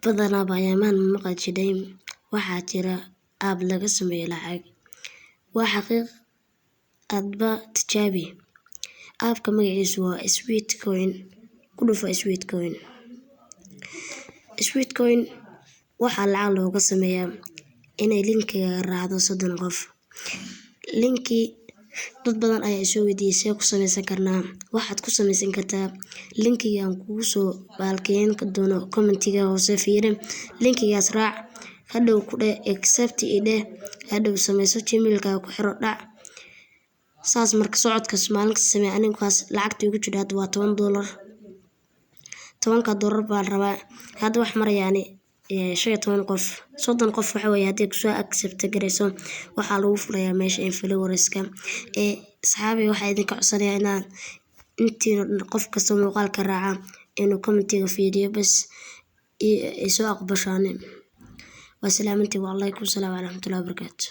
Badanaa ayaamahan ma maqli jiray waxaa jira app laga sameeyo lacag. Waa xaqiiq, adba tijaabi. Appka magaciisu waa Sweatcoin. Ku dhufo Sweatcoin. Sweatcoin waxaa lacag looga sameeyaa inay linkiga raacdo 30 qof. Linkii dad badan ayaa isoo weydiiyey, see ku sameysan karnaa? Waxaad ku sameysan kartaa linkiga aan kugu soo baalkeyn doono commentiga hoose. Fiiri linkigaas, raac, hadhow ku dheh accept i dheh, hadhow sameyso Gmailkaaga ku xiro dhac saas. Marka socodkaas maalin kasta samee. Anigaas lacagta igu jira hadda waa $10. 10-ka dollar baan rabaa. Hadda wax marayaani 15 qof, 30 qof. Waxa weeye haddii kusoo accept garayso, waxaa lagu furayaa meesha influencerska. Ee asxaabi, waxaa idinka codsanayaa inaad intiina dhan, qof kasta muuqaalka raaca, inuu commentiga fiiriyo bas soo aqbashaan. Waa salaamantii. Wacalaykum salaam waraxmatullahi wabarakaatu.